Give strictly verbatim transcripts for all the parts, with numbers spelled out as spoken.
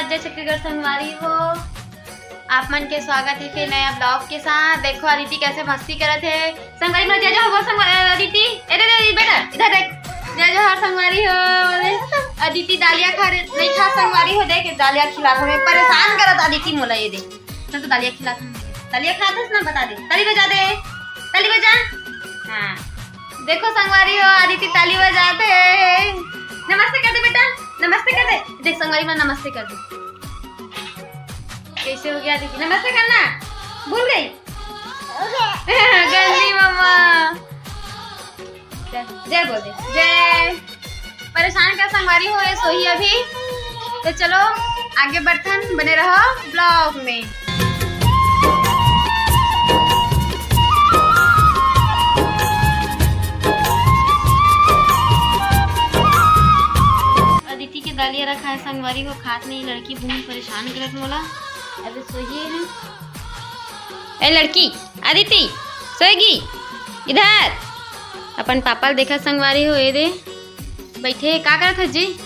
जय छत्तीसगढ़ संगवारी हो, आप मन के स्वागत हे फिर नया vlog के साथ। देखो अदिति कैसे मस्ती करत हे। संगवारी मन जय जय हो बोल संगवा-, अदिति, ए दे, दे, बेटा, इधर देख। जय जोहार संगवारी हो। अदिति दालिया खा रहे, नहीं खा संगवारी हो, देख दालिया खिला हमें परेशान करत अदिति मोला, ये दे। चल तो दालिया खिला हमें। दालिया खात हस ना, बता दे। ताली बजा दे, ताली बजा। हाँ। देखो संगवारी हो, अदिति ताली बजात हे। नमस्ते कर दे बेटा, नमस्ते कर दे। देख संगवारी मन नमस्ते कर दे। कैसे हो गया अदिति? नमस्ते करना भूल गई। गंदी मम्मा। जय बोल दे, जय। परेशान कर संगवारी हो, ये सोही अभी। तो चलो आगे बढ़थन, बने रहो vlog में। अदिति के दालिया रखा है संगवारी हो, खात नहीं लड़की, बहुत परेशान करत मोला। अबे सोइए है। ए लड़की, अदिति, सोएगी? इधर। अपन पापा ल देखा संगवारी हो, ये दे। बैठे हे, का करत हस जी? एक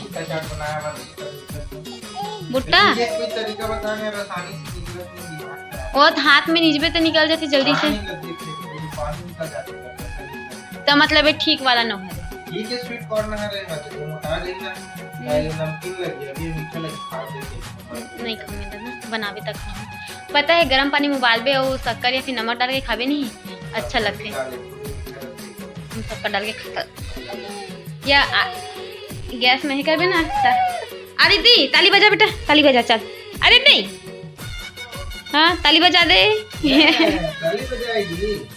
भुट्टा चाट बनाया मैं, भुट्टा चाट। भुट्टा? लेकिन ये कोई तरीका बता नहीं, आसानी से निकलत नहीं दिमाग से। वो तो हाथ में निजबे तो निकल जाती जल्दी से। पानी लग जाती है, पानी निकल जाता है। तो मतलब ये ठीक वाला नोहरे। ठीक है, sweet corn नोहरे, मतलब वो मोटा जाएगा। हम्म। पहले नमकीन लगे, अभी मीठा लगे, खा के देखो। नहीं खाऊंगी दादा, बनावे तक खाऊंगी। पता है, गरम पानी में उबालबे और शक्कर या फिर नमक डाल के खाबे नहीं, अच्छा लगते। हम शक्कर डाल के खाता। या आ, गैस में ही करबे ना। ता-, अदिति, ताली बजा बेटा, ताली बजा, चल। अदिति, हाँ, ताली बजा दे। ताली बजाएगी।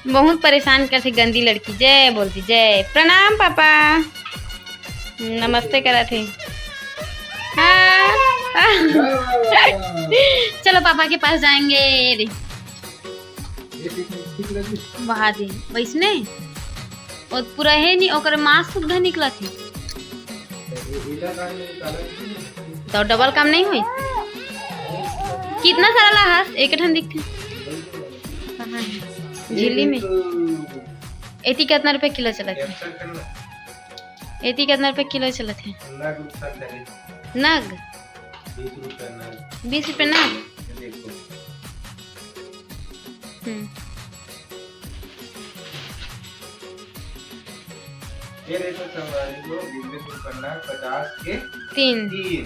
बहुत परेशान करथे गंदी लड़की। जय बोलती, जय। प्रणाम पापा। नमस्ते करत हे। हाँ। वाह, वाह, वाह, वाह। चलो पापा के पास जाएंगे। ये ठीक, ठीक लगी। वहाँ दे, वैसने। और पूरा है नहीं, ओकर मांस सुद्धा निकलत हे। तो डबल काम नहीं हुई? कितना सारा लाहस? एक ठन दिखथे। कहाँ है? झिल्ली में। एती कितना रुपए किलो चलत हे? एती कितना रुपए किलो चलत हे? नग? बीस रुपए नग। बीस रुपए नग? ये देखो। हम्म। ये देखो संगवारी हो, बीस रुपए नग, पचास के तीन। तीन।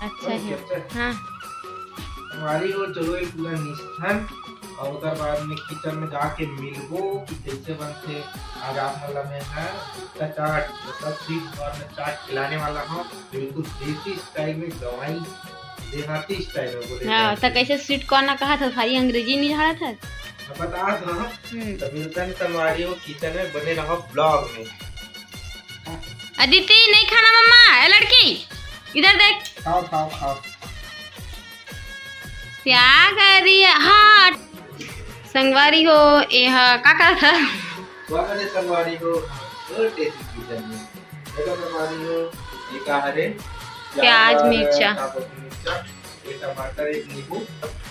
अच्छा है। हाँ। संगवारी हो, चलो ये पूरा निस्थिन और ओकर बाद में kitchen में जाके मिलबो कि कैसे बनथे। आज आप मन ला मैं ह भुट्टा चाट, मतलब sweet corn चाट खिलाने वाला हूँ, बिल्कुल देसी style में, गंवाई देहाती style में बोले हाँ, जाथे। तो कैसे sweet corn ना कहा था, सारी अंग्रेजी नहीं झाड़ा था। अब बता दो, हम्म। तो मिलतन संगवारी हो kitchen में, बने रहो vlog में। अदिति, नहीं खाना मम्मा, ए लड़की, इधर देख। खाओ, खाओ, खाओ। क्या कर रही है? हाँ, संगवारी हो, ये हा, का का था? स्वागत है संगवारी हो, और tasty kitchen में। देखो संगवारी हो, ये का हरे? प्याज, प्याज, मिर्चा। काबुली मिर्चा, ये टमाटर, एक नींबू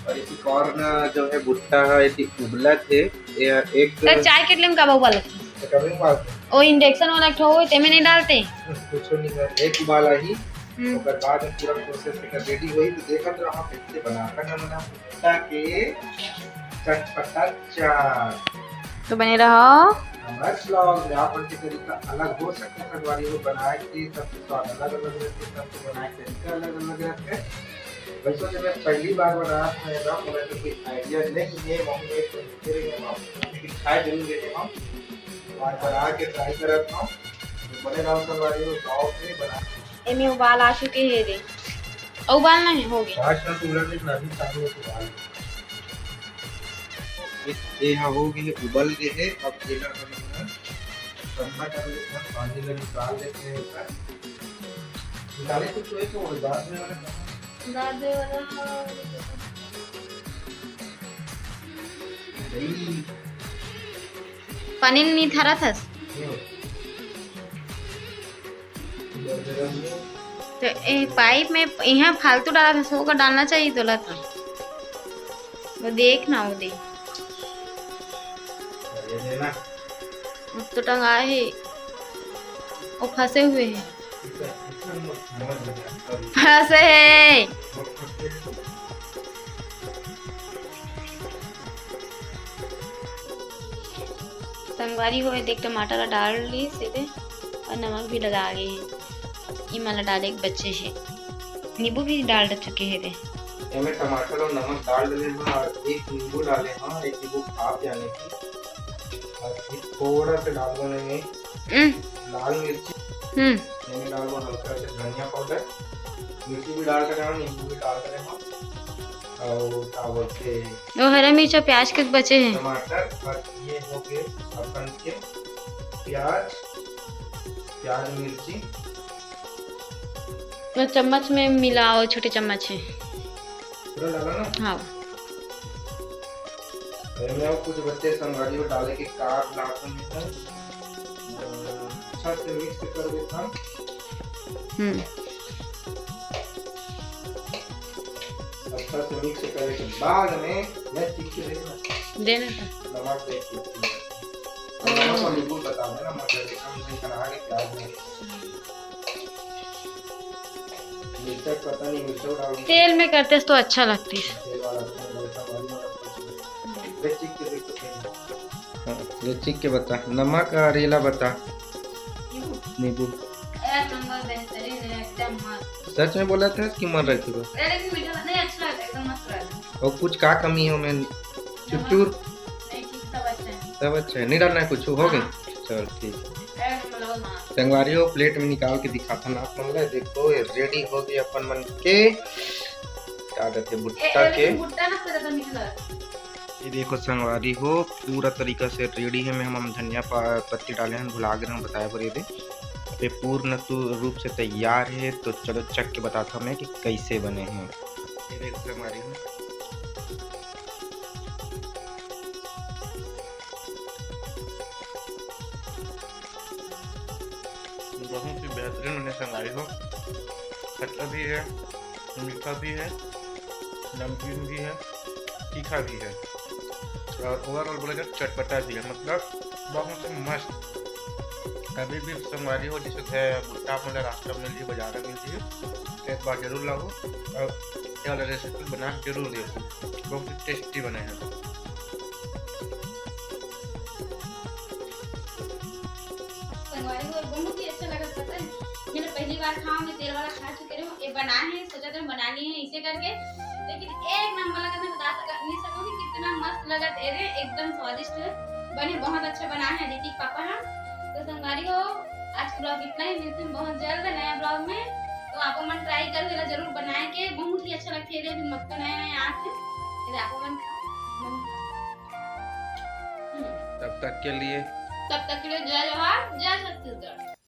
और ये corn जो है भुट्टा है, ये उबलत है। ये एक तो चाय केटली में का बउआ लगता? तो कभी उबालते हैं। ओ induction वाला ठो होय, तेमे नहीं डालते? कुछ नहीं कर, एक उबाला ही, हम्म। ओकर बाद में पूरा process एकर ready होई, तो देखत रहो कैसे बनाता है मना भुट्टा के चटपटा चाट। तो बने रहो। हमारे vlog में आप मन के तरीका अलग हो सकता है, संगवारी हो बनाए के, सबके स्वाद अलग-अलग रहते, सबके बनाए के तरीका अलग-अलग रहते। वैसे तो मैं पहली बार बना रहा था, मोला तो कोई idea नहीं है, मम्मी एक तो देते रहे हम, लेकिन खाए जरूर देते हम। आज बना के try करत हूँ, तो बने रहो संगवारी हो, vlog में बना। एमे उबाल आ चुके हे रे। अउ उबालना है, हो गया। पाँच मिनट उबलने देना, अभी चालू हो तो उबाल। ये, ये हा हो गए, उबल गए है। अब ये ना हम ना ठंडा कर लेते हैं, पानी ला निकाल लेते हैं ऊपर। निकाले तो चोए तो वो दांत में वाला दांत में वाला। दही। पानी नहीं थारा था। हम्म। तो ए पाइप में यहाँ फालतू डाला था, सो का डालना चाहिए तोला था। वो देख ना, वो देख। ये देना। वो तो टंगा है, वो फंसे हुए हैं। हंसे हे। संगवारी हो, देख, टमाटर ला डाल ली सीधे और नमक भी लगा गे हे। इमा ला डाले के बचे हे, नींबू भी डाल चुके हे दे। एमे टमाटर और नमक डाल डले हन और एक नींबू डाले हन, एक नींबू हाफ यानी कि, और फिर थोड़ा सा डाल देंगे हम्म। लाल मिर्ची। हम्म। एमे डालबो हल्का से धनिया पाउडर, मिर्ची भी डाल डले हन, नींबू भी डाल डले हन, और का बोलते वो हरा मिर्चा प्याज के बचे हे। टमाटर, और ये हो गए अपन के प्याज, प्याज मिर्ची। तो चम्मच में मिलाओ, छोटे चम्मच से। पूरा डाला ना? हाँ। अरे मैं कुछ बच्चे संगवारी में डाले के कार लासन में है। अच्छा से मिक्स कर देता हूँ। हम्म। अच्छा से मिक्स करे के बाद में मैं चीख के देखना। देना था। नमक देख के। नमक और नींबू बता देना, मतलब कि हम नहीं बना के प्याज में। मिर्चा पता नहीं, मिर्चा डाल। तेल में करते तो अच्छा लगती। तेल वाला अच्छा नहीं लगता, वाली वाला अच्छा लगता। देख चीख के देख तो सही। हाँ, ये चीख के बता, नमक और रेला बता। नींबू। नींबू। एक नंबर, बेहतरीन है, एकदम मस्त। सच में बोला था कि मन रखी बा? अरे, लेकिन मीठा नहीं, अच्छा लगता है, एकदम मस्त लगता है। और कुछ का कमी है उनमें? चुचुर? नहीं, ठीक, सब अच्छा है। सब अच्छा है, नहीं डालना है कुछ, हो गए? हाँ। चल, ठीक है। एक नंबर, मस्त। संगवारी हो, प्लेट में निकाल के दिखाता ना आप मन ला। देखो, ये रेडी हो गए अपन मन के, का कहते, ए, भुट्टा ए, के। लेकिन भुट्टा ना, फिर ज्यादा मीठा लगता है। ये देखो संगवारी हो, पूरा तरीका से रेडी है। मैं हम, हम धनिया पा-, पत्ती डाले हैं, भुला गे रहेन बताए बर। ये दे, ये पूर्ण तू-, रूप से तैयार है। तो चलो चख के बताता हूँ मैं कि कैसे बने हैं। ये देखो संगवारी हो, बहुत ही बेहतरीन बने संगवारी हो। खट्टा भी है, मीठा भी है, नमकीन भी है, तीखा भी है और ओवरऑल बोला जाए चटपटा भी है, मतलब बहुत ही मस्त। कभी भी संगवारी हो, जैसे घर भुट्टा आप मन ला रास्ता में मिल जाही, बाजार में मिल जाही, तो एक बार जरूर लाओ और ये वाला रेसिपी बना के जरूर देखो, बहुत ही टेस्टी बने हैं। संगवारी हो, बहुत ही अच्छा लगा, पता है, मैंने पहली बार खावा, मैं तेल वाला खा चुके रहे हूँ, ये बना है, सोचा था बना लिए हैं इसे करके, लेकिन एक नंबर लगा, मैं बता सका, नहीं सकूंगी कितना मस्त लगा। अरे एकदम स्वादिष्ट बने, बहुत अच्छा बना है दीदी के पापा हम। तो संगवारी हो, आज का ब्लॉग इतना ही, मिलते हैं बहुत जल्द नया ब्लॉग में। तो आप मन ट्राई करो, जरा जरूर बनाए के, बहुत ही अच्छा लगता है। ये भी मत तो नया नया आते हैं, ये आप मन खाओ, बहुत मस्त। हम्म। तब तक के लिए, तब तक के लिए जय जोहार, जय छत्तीसगढ़।